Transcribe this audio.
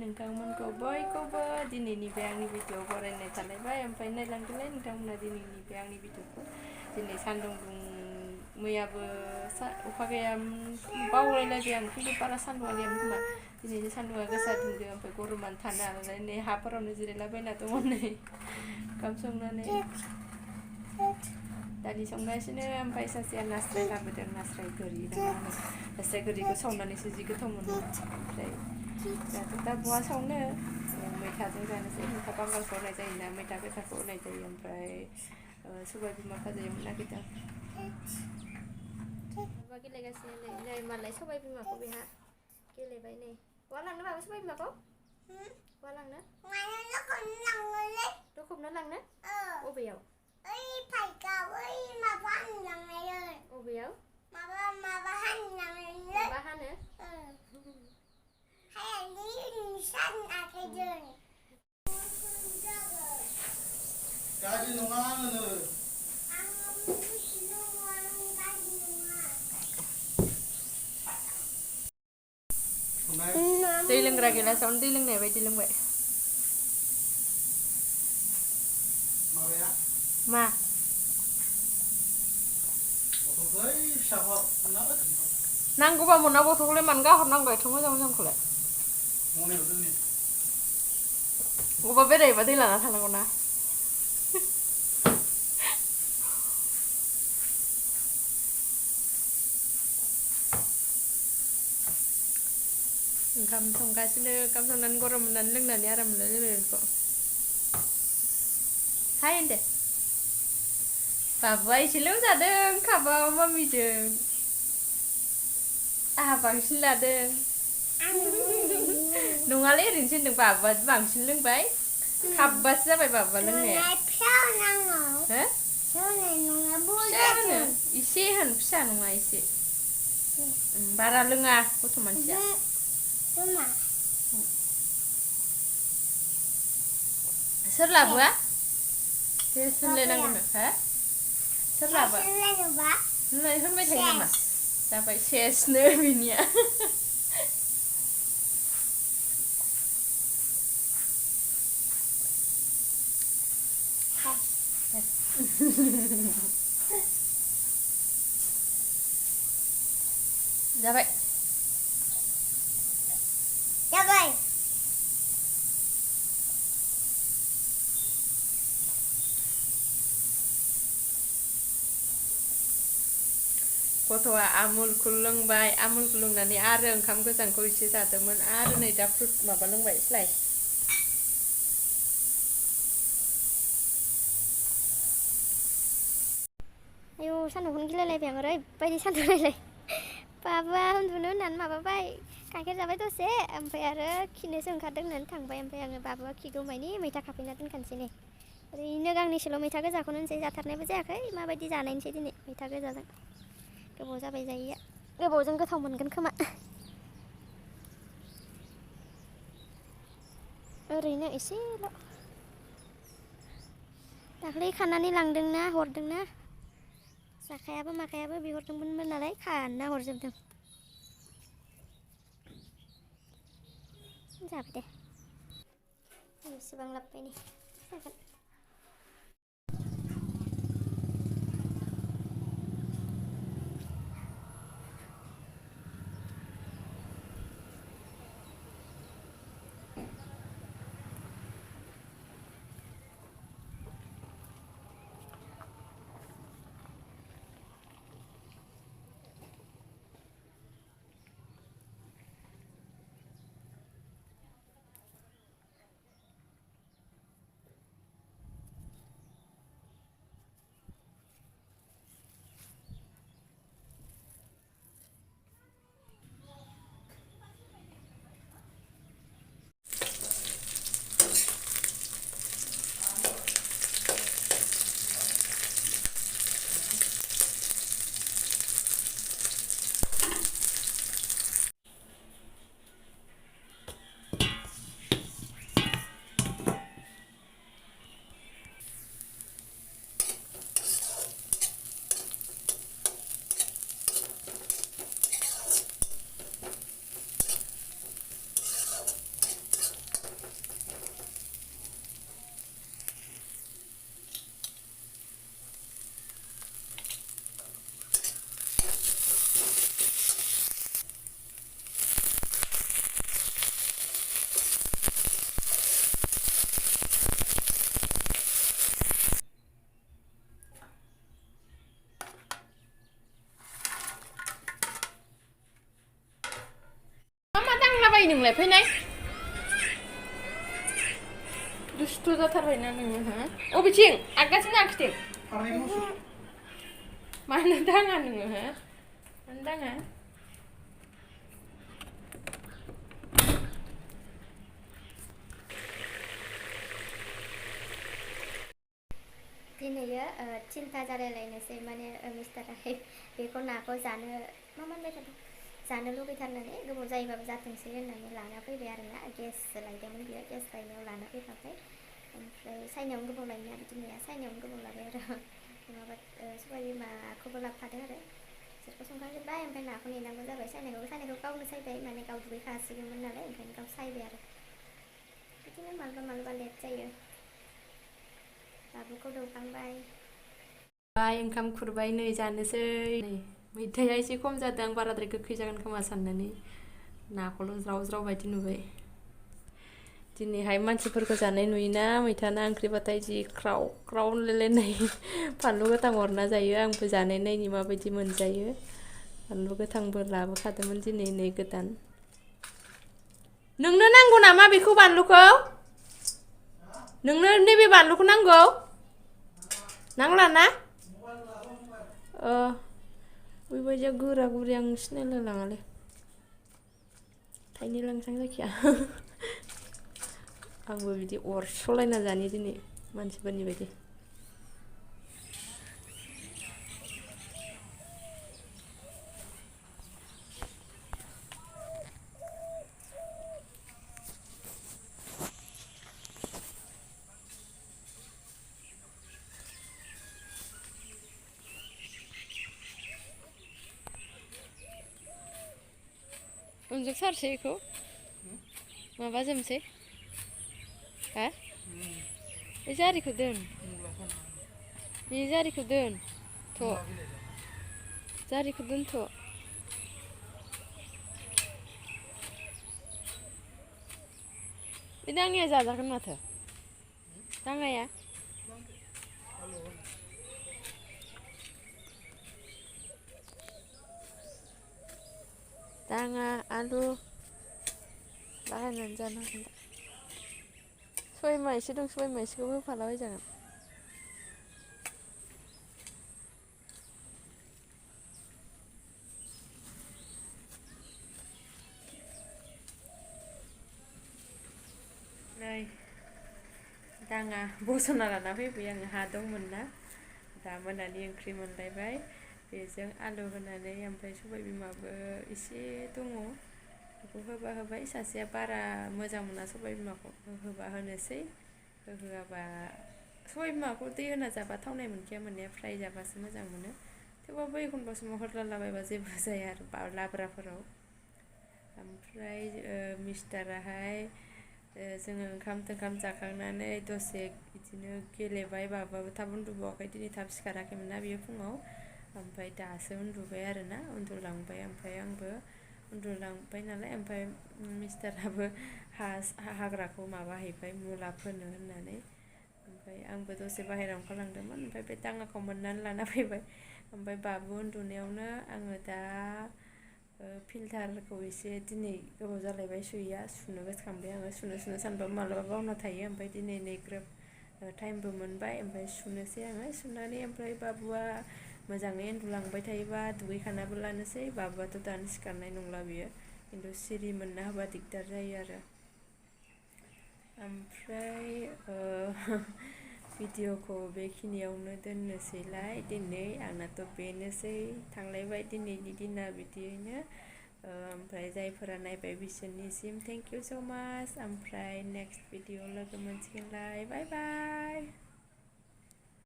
नोंथांमोनखौ बयखौबो दिनैनि बे आंनि भिडिअ बरायनाय थालायबाय ओमफ्राय नायलांदोलाय नोंथांमोना दिनैनि बे आंनि भिडिअखौ दिनै सान्दुं दुं मैयाबो अखा गैया बावलायलायबाय आं खिन्थु बारा सान्दुंआ गैयामोन खोमा दिनैसो सान्दुंआ गोसा दुंदों ओमफ्राय गरमानो थानो हालालाय नै हाफोरावनो जिरायलाबायना दङ नै ओंखाम संनानै दालि संगासिनो ओमफ्राय सासेया नास्राय लाबोदों नास्राय गोरि ना मा होनो नास्राय गोरिखौ सावनानैसो जि गोथाव मोनो ओमफ्राय दाथ' दा बहा सावनो मैथाजों जानोसै मैथा बांगालखौ होनाय जायोना मैथा गोजाखौ होनाय जायो ओमफ्राय सबाय बिमा भाजा एवनो नागिरदों माबा गेलेगासिनो नै मालाय सबाय बिमाखौ बेहा गेलेबाय नै बहा लांनो माबा सबाय बिमाखौ बहा लांनो दखबना लांनो बबेयाव बबेयाव माबा हानो गाज्रि नङा आङो दै लोंग्रा गिलासावनो दै लोंनाय बायदि लोंबाय माबाया मा नांगौबा मोना बथलखौलाय मानो गाहरनांगौ एथ' मोजां मोजांखौलाय बबेबा बेरायबा दै लाना थांनांगौ ना ओंखाम संगासिनो ओंखाम संनानै गरम मोननानै लोंनानै आराम मोनलाय लायबाय बेखौ हाय होनदे बाबुआ एसे लोमजादों खाबाव मामिजों आहा बांसिन लादों नङालै ओरैनोसो होनदों बाबुआ बांसिन लोंबाय खाबबासो जाबाय बाबुआ लोंनाया फिसा होनो इसे होन फिसा नङा इसे बारा लोङा गथ' मानसिया सोर लाबोआ होनलायनांगौनो हो सोर लाबोआ होनबाय थायो नामा जाबाय सेसनो बिनिया जाबाय गथ'आ आमुलखौ लोंबाय आमुलखौ लोंनानै आरो ओंखाम गोजांखौ एसे जादोंमोन आरो नै दा फ्रुट माबा लोंबाय स्लाइस आयौ सान्दुंखौनो गिलायलायबाय आं ओरैबायदि सान्दुंलायलाय बाबुआ उन्दुनो होननानै माबाबाय गाइखेर जाबाय दसे ओमफ्राय आरो खिनोसो ओंखारदों होननानै थांबाय ओमफ्राय आङो बाबुआ खिगौमायनि मैथा खाफैना दोनखानोसै नै ओरैनो गांनैसोल' मैथा गोजाखौनो होनसै जाथारनायबो जायाखै माबायदि जानायनोसै दिनै मैथा गोजाजों गोबाव जाबाय जायैया गोबावजों गोथाव मोनगोन खोमा ओरैनो एसेल' दाख्लै खानानै लांदोंना हरदोंना जाखायाबो माखायाबो बिहरदोंमोन नालाय खाना हरजोबदों जाबाय दे बेसेबां लाबोबाय नै जागोन थांलाबायो नोंलाय फैनाय दुस्थु जाथारबायना नोङो हा अबेथिं आगदाथिं ना आगसिथिं फारनैखौबो सु मानो दाङा नोङो हा मानो दाङा दिनैयो थिनथा जालायलायनोसै माने मिस्टाराहाय बेखौ नाखौ जानो मा मोनबाय थादों जानो लुगैथारनानै गोबाव जायोबाबो जाथोंसै होननानै लाना फैबाय आरोना गेस लायदोंमोन बियो गेस लायनायाव लाना फैफाबाय ओमफ्राय सायनायावनो गोबाव लायोना बिदिनो सायनायावनो गोबाव लाबाय आरो नङाबा सबाय बिमाखौबो लाबोफादों आरो बिसोरखौ संखांजोब्बाय ओमफ्राय नाखौ नेनांगौ जाबाय सायनायखौ गावनो सायबाय माने गाव दुगैखासिगौमोन नालाय ओंखायनो गाव सायबाय आरो बिदिनो मालाबा लेट जायो बाबुखौ दौखांबाय ओंखाम खुरबाय नै जानोसै नै मैथाया एसे खम जादों आं बाराद्राय गोखै जागोन खोमा साननानै नाखौल' ज्राव ज्राव बायदि नुबाय दिनैहाय मानसिफोरखौ जानाय नुयोना मैथा ना ओंख्रिबाथाय जि ख्राव ख्राव होनलायलायनाय फानलु गोथां हरना जायो आंबो जानाय नायनि माबायदि मोनजायो फानलु गोथांबो लाबोखादोंमोन दिनै नै गोदान नोंनो नांगौ नामा बेखौ बानलुखौ नोंनो नैबे बानलुखौ नांगौ नांला ना बेबायदिया गोरा गुरि आं सिनायलाय लाङालै थाइनै लांसां जायखिया आंबो बिदि अरस'लायना जानि दिनै मानसिफोरनि बायदि उनजों सारसै बेखौ माबा जोमसै हा बे जारिखौ दोन बे जारिखौ दोन थ' जारिखौ दोनथ' बे दाङाया जाजागोन माथो दाङाया दाङा आलु बाहायनानै जानो हागोन दा सबाय बिमा एसे दं सबाय बिमा एसेखौबो होफालाबायजागोन नै दाङा बसना लाना फैबाय आङो हा दंमोन ना दा मोनानि ओंख्रि मोनलायबाय बेजों आलु होनानै ओमफ्राय सबाय बिमाबो एसे दङ बेखौ होबा होबाय सासेया बारा मोजां मोना सबाय बिमाखौ होबा होनोसै होआबा सबाय बिमाखौ दै होना जाबा थावनाय मोनखाया मोननाया फ्राय जाबासो मोजां मोनो थेवबाबो एखनबा समाव होद्लालाबायबा जेबो जाया आरो लाब्राफोराव ओमफ्राय मिस्टाराहाय जोङो ओंखाम थोंखाम जाखांनानै दसे बिदिनो गेलेबाय बाबाबो थाब उन्दुबावाखै दिनै थाब सिखाराखैमोन ना बियो फुङाव ओमफ्राय दासो उन्दुबाय आरोना उन्दुलांबाय ओमफ्राय आंबो उन्दुलांबाय नालाय ओमफ्राय मिस्टाराबो हाग्राखौ माबाहैबाय मुला फोनो होननानै ओमफ्राय आंबो दसे बाहेरायाव ओंखारलांदोंमोन ओमफ्राय बे दाङाखौ मोननानै लाना फैबाय ओमफ्राय बाबु उन्दुनायावनो आङो दा फिल्टारखौ एसे दिनै गोबाव जालायबाय सुयैया सुनो गोसोखांबाय आङो सुनो सानबाबो मालाबा बावना थायो ओमफ्राय दिनै नै ग्रोब टाइमबो मोनबाय ओमफ्राय सुनोसै आङो सुनानै ओमफ्राय बाबुआ मोजाङै उन्दुलांबाय थायोबा दुगैखानाबो लानोसै बाबुआथ' दानो सिखारनाय नंला बियो खिन्थु सिरि मोनना होबा दिगदार जायो आरो ओमफ्राय भिडिअखौ बेखिनियावनो दोननोसैलाय दिनै आंनाथ' बेनोसै थांलायबाय दिनैनि दिना बिदियैनो ओमफ्राय जायफोरा नायबाय बिसोरनिसिम थेंक इउ स' माच ओमफ्राय नेक्स्ट भिडिअ लोगो मोनसिगोनलाय बाय बाय